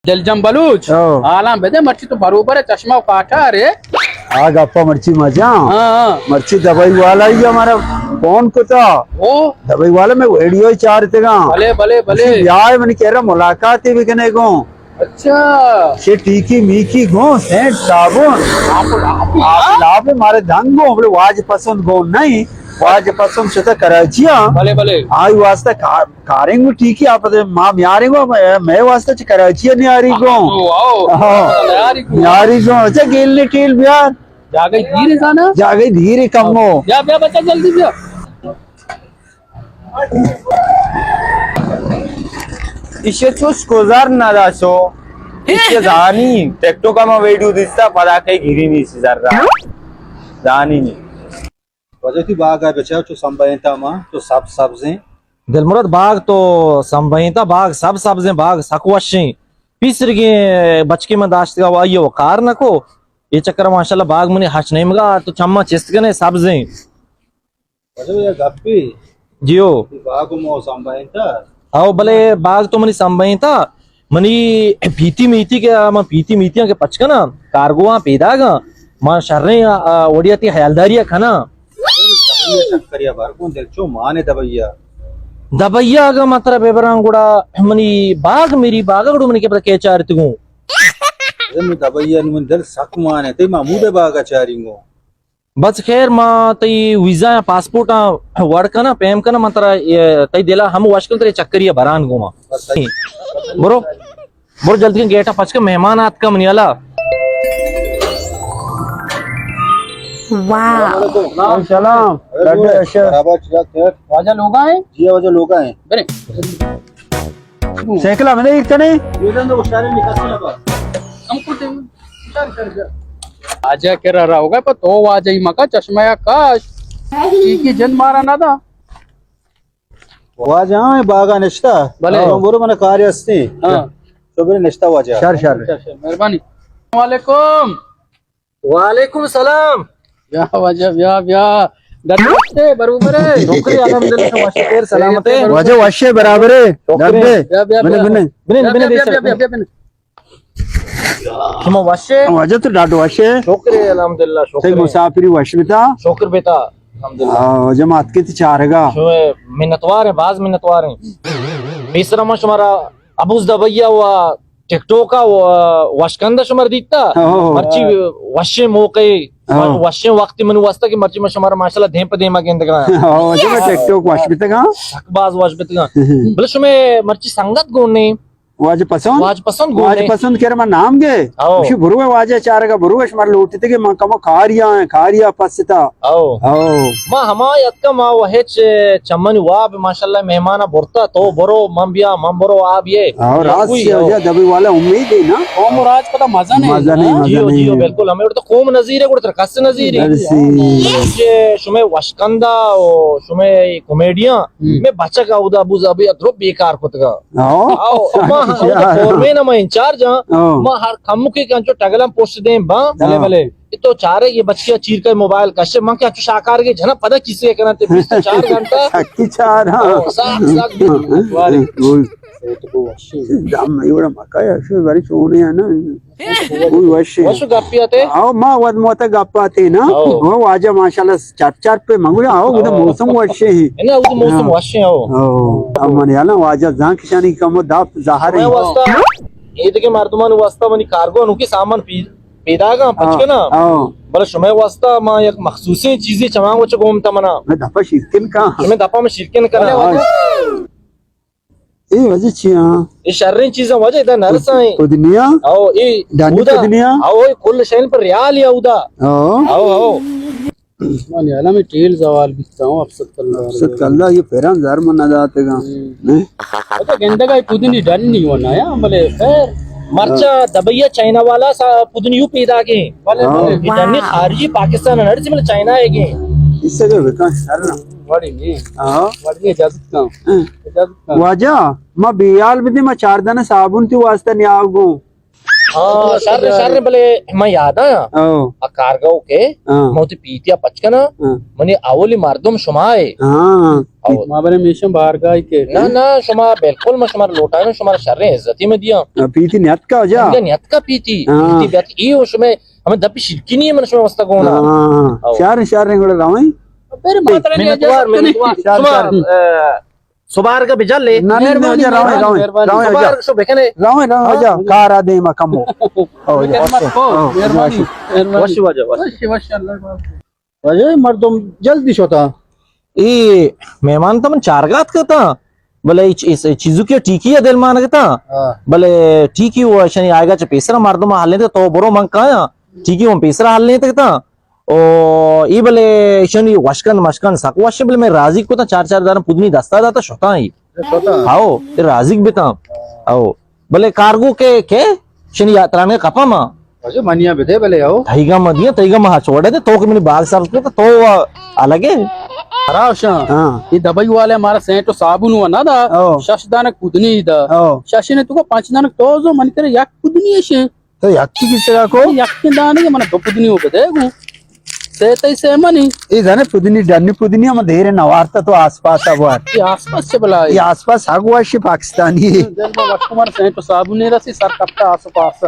دلجم بلوچ، او۔ حالاں بدے، مرچی تو بروبر ئے، چشمہ و کاٹار ئے۔ آ گپا مرچی مجاں۔ ہاں، ہاں۔ مرچی دبئی والا ہی ہمارا فون کتا۔ او۔ دبئی والا میں ویڈیو چارتگاں۔ بلے، بلے، بلے۔ بیا منی کرا ملاقات بکنے گوں۔ اچھا۔ چہ ٹیکی میکی گوں، سینٹ صابن۔ آپ، آپ، آپ، آپ مارے دنگ گوں، بلے واج پسند گوں نہیں۔ واج پسند شتا کراچی ہاں۔ بلے، بلے۔ آئی واسطہ کار کاریں گوں ٹیکی، آپ ما میاریں گوں، مئے، مئے واسطہ چہ کراچی ءَ نیاری گوں۔ او، او۔ ہاں۔ نیاری گوں۔ نیاری گوں۔ اچھا، گیل نے ٹیل بیار۔ جاگہ دیر زانا؟ جاگہ دیر کمو۔ بیا، بیا بچہ، جلدی بیا۔ ایشی چوش گزر نداشو۔ ایشی زانی، ٹک ٹوک ما ویڈیو دیستا، پدا کئی گیری نیسی زر را۔ زانی نی۔ واجہ تئی باگ ءَ بچار چو سمبہینتا ما، چو سبز سبزیں۔ دلمراد، باگ تو سمبہینتا، باگ سبز سبزیں، باگ سک وشیں۔ پیسرگیں بچکے من داشتگا و آئی ءَ و کار نہ کو۔ اے چکر ءَ ماشاءاللہ باگ منی ہچ نیمگا تو چماں چست کنے سبزیں۔ واجہ یا گپی۔ جیو۔ باگ مو سمبہینتا۔ او بلے باگ تو منی سمبہینتا۔ منی پیتی میتی کہ من پیتی میتیاں کہ پچ کناں، کارگواں پیداگاں، من شریں، آ، آ، وڑیا تئی حیالداری ءَ کناں۔ چکریا بر کن دل چو مانے دبیا۔ دبیا اگاں من ترا ببراں گڑا منی باغ، میری باغ گڑا منی کہ پتہ کے چارت گوں۔ من دبیا نو من دل سک مانے، تئی محمود باغ چاریں گوں۔ بس خیر، ما تئی ویزا یا پاسپورٹ ءَ وڑ کناں، پیم کناں، من ترا، اے، تئی دل ءَ ہم وش کن، ترا چکری ءَ بران گوما۔ برو، برو جلدی کن، گیٹ ءَ پچ کن، مہمان آتکا منی ہلا۔ واہ۔ وعلیکم السلام۔ ڈاکٹر اشرف۔ واجہ لوگا ہیں؟ جی واجہ لوگا ہیں۔ برے۔ سائیکل ہمیں دے کنے؟ واجہ کرا رہوگا، پر تو واجہ ہی مکا، چشمہ یا کاش۔ ٹیکی جند مارا نہ دا۔ واجہ ہاں، باغا نشتا۔ بلے۔ ہاں، برو، من کاری ہستی۔ ہاں۔ تو برے نشتا واجہ۔ شر، شر۔ شر، شر۔ مہربانی۔ السلام علیکم۔ وعلیکم السلام۔ بیا واجہ، بیا، بیا۔ ڈڈ وشے، بروبر ئے؟ شکر ئے، الحمدللہ، شما وشے، خیر سلامت ئے؟ واجہ وشے، برابر ئے؟ شکر ئے۔ ڈڈ ئے۔ بیا، بیا، بنے، بیا۔ بنے۔ بنے، بنے، بنے، بیا، بیا، بیا، بیا، بنے۔ شما وشے؟ واجہ تو ڈڈ وشے۔ شکر ئے، الحمدللہ، شکر ئے۔ مسافری وش بتا؟ شکر بتا، الحمدللہ۔ آ، واجہ ما اتکے تئی چارگا۔ شما منتوار ئے، باز منتوار ئے۔ پیسرا ما شمارا ابوز دبئی ءَ و ٹک ٹوک ءَ و وشکند ءَ شمر دیتا۔ ہو۔ مرچی وشیں موقع، ہو۔ وشیں وقت من واسطہ کہ مرچی من شمار ماشاءاللہ دیم پہ دیما گندگا۔ ہو، جو میں ٹک ٹوک وش بیتگا۔ سک باز وش بیتگا۔ بلے شمے مرچی سنگت گون نے۔ واج پسند؟ واج پسند گون واج نے۔ پسند کر من نام گے۔ ہو۔ شو برو واجہ چارگا برو، شمار لوٹتے کہ من کمو کاریا ہیں، کاریا پستا۔ او۔ او۔ ما ہما اتکا ما و ہچ چمانی واب ماشاءاللہ مہمانا برتا، تو برو، من بیا، من برو، آ بیئے۔ او، راست۔ یا دبئی والا امید ہے نا؟ قوم و راج پتا مزن ہے۔ مزن ہے، نا؟ جیو، مزن ہے۔ جیو، بالکل۔ ہمیں اڑتا قوم نظیر ہے، اڑتا کس نظیر ہے۔ درسی۔ یہ شمے وشکندا و شمے کامیڈیاں، ہم۔ میں بچک اودا ابو ظبی درو بیکار کتگا۔ او۔ او، ما، او، فورمین ہم انچارج ہاں۔ او۔ ما ہر کمکے کنچو ٹگلم پشت دیں با۔ بلے، بلے۔ تو چارے یہ بچکیا چیر کئے موبائل کشے، من کہ اچو شاکار کے جنا پدا کسے کنا تے بیست چار گھنٹہ۔ سکی چار، ہاں۔ او، ساک، ساک بھی۔ وارے۔ دم ایوڑا مکا یا شو باری چونے ہے نا۔ کوئی وشے۔ وشو گپی آتے؟ او، ما ود موتا گپا تے نا۔ او۔ او، واجہ ماشاءاللہ چپ چپ پہ منگولا، او، گدا موسم وشے ہی۔ ہے نا، او موسم وشے، او۔ او، اب من یالا واجہ زان کشانی کم داپ ظاہر ہے۔ واسطہ، یہ دیگه مردمان واسطہ منی کارگو انو کی سامان پی پیداگاں پچ ہاں، کناں۔ ہاں۔ بلے شمئے واسطہ ما یک مخصوصیں چیزے چماں وچ گوم تمنا۔ میں دپا شیرکن کاں۔ شمئے دپا میں شیرکن کناں۔ ہاں۔ اے وجہ چی ہاں؟ اے شریں چیزاں وجہ ادا نرسائیں۔ پودنیا؟ او، اے ڈانی اودا۔ پودنیا؟ او، اے کل شین پر ریال یا اودا۔ او۔ او، او۔ من یالا میں ٹیل زوال بیتا ہوں، افسد کلدار۔ افسد کلدار، یہ پیران زر من نہ داتے گا۔ ہم۔ نہیں؟ اچھا، گندگا یہ پودنی ڈن نہیں ہونا یا، بلے خیر۔ مرچا دبئی چائنا والا سا پودنی یو پیدا گئے۔ بلے، ہاں۔ بلے۔ یہ ڈنی خارجی پاکستان نہ رسی، بلے چائنا ہے گئے۔ اس سے جو بکان شر نا۔ وڑی نہیں۔ ہاں۔ وڑی نہیں، اجازت کام۔ ہاں۔ اجازت کام۔ واجہ، ما بیال بدی، ما چار دانے صابن تی واسطہ نیاو گو۔ ہاں، شر، شر، بلے من یاد آیا۔ او۔ آ کارگاہ کے، ہاں۔ من وتی پیتیا پچ کنا۔ ہاں۔ منی اولی مردم شما ہے۔ ہاں۔ او۔ ما بلے میشن بارگاہ کے۔ نہ، نہ، شما بالکل، من شما لوٹائیں، شما شر عزتی میں دیا۔ پیتی نیت کا جا۔ نیت کا پیتی۔ ہاں۔ پیتی بیت ای ہو شما، ہمیں دپی شرکی نہیں ہے، من شما واسطہ گونا۔ ہاں۔ او۔ شر، شر گڑا رویں۔ پھر ماترا منتوار، منتوار۔ شر، شما، شر۔ اے، سبارگ بجل لے۔ نہ، نہ، نہ، مہربانی، جا، راویں، مہربانی، راویں، مہربانی۔ راویں، جا۔ سبارگ شو بکنے۔ راویں، راویں، راویں، جا۔ جا۔ کارا دیما کمو۔ او، جا۔ خدمت کو، او، مہربانی۔ جا۔ مہربانی۔ وش واجہ، وش۔ وش، وش، اللہ پاک۔ واجہ، مردم جلدی شتا۔ اے مہمان تا من چارگات کتا۔ بلے اے چ-، اے چیزو کے ٹیکی ہے دل مان کتا۔ ہاں۔ بلے ٹیکی وہ شنی آئیگا چ پیسرا مردم حل نہیں تو برو من کایا۔ ٹیکی وہ پیسرا حل نہیں تکتا۔ او، ای بلے ایشانی وشکن مشکن سک وش، بلے میں راضی کو تا چار چار دار پودنی دستا داتا شتاں ای۔ شتاں؟ ہاؤ، ای راضی بتاں۔ ہاؤ۔ بلے کارگو کے، کے؟ شنی یا ترانے کپا ما۔ اچھا، منیا بدے بلے ہاؤ۔ تھیگا ما دیا، تھیگا ما ہچ وڑے دے، تو کہ منی باغ سر کو تو الگ ہے۔ خراب شاں۔ ہاں۔ یہ دبئی والے ہمارا سینٹ و صابن ہوا نہ دا۔ ہاؤ۔ شش دانک پودنی دا۔ ہاؤ۔ شش نے تو کو پانچ دانک تو زو من کرے یک پودنی ہے شے۔ تو یکی کی سرا کو؟ یکی دانے کہ من دو پودنی ہو بدے گو۔ سے تئی سے منی۔ اے زانے پودنی ڈنی پودنی ہم دیر نوارتا تو آس پاس آ بوار۔ یہ آس پاس چے بلا ہے؟ یہ آس پاس آ گواش پاکستانی ہے۔ دل میں وقت مر سینٹ و صابن نہیں رسی سر کپتا آس پاس۔